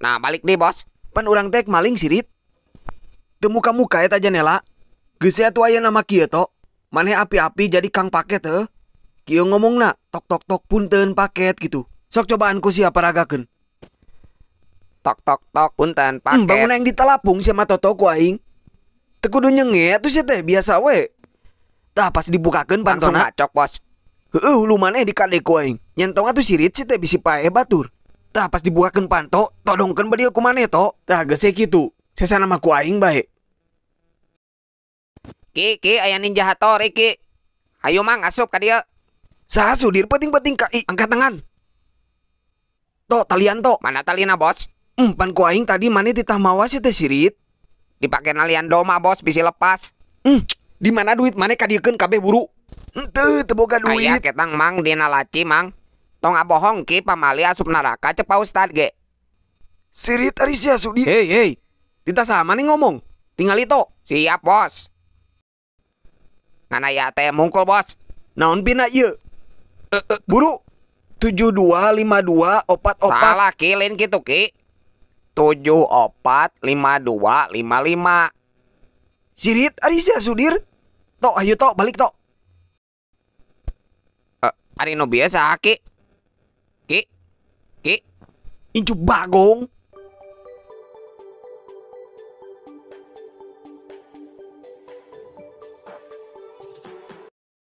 Nah, balik deui, Bos. Pan urang teh maling sirit. Teu muka-muka eta janela. Geus atuh aya nama kieu to. Maneh api-api jadi kang paket heuh. Kieu ngomongna, tok tok tok punten paket gitu. Sok cobaan ku sia paragakeun. Tok tok tok punten paket. Bangun aing ditelapung sia mah toto ku aing. Teu kudu nyenge atuh sia teh biasa we. Tah pas dibukakeun langsung pantona. Bacok, Bos. Heueuh hulu maneh dikade ku aing. Nyentong atuh sirit sia teh bisi paeh batur. Tah pas dibukakeun panto, todongkeun bedil ku maneh to. Tah geus kitu. Sesana mah ku aing bae. Ki, Ki, aya ninja Hattori, Ki. Hayu Mang asup ka dieu. Saha Sudir penting-penting ka angkat tangan. To talian to. Mana talina, Bos? Pan ku aing tadi maneh titah mawa sia teh sirit. Dipake nalian doma, Bos, bisi lepas. Di mana duit maneh kadieukeun kabeh buru? Henteu, teu boga Aya duit. Ketang Mang dina laci, Mang. Tong abohong Ki, pamali asup neraka cek Pak Ustad ge. Sirit ari sia Sudir. Hei, hei. Titah saha maneh ngomong? Tingali to. Siap, Bos. Ngan aya teh mungkul, Bos. Naon pina ieu? Buru. 7252 44. Salah Ki, lain kitu Ki. 745255. Sirit ari sia Sudir. Tok ayo tok balik tok. Ari nu bieu saha Ki? Ki? Ki? Incu bagong.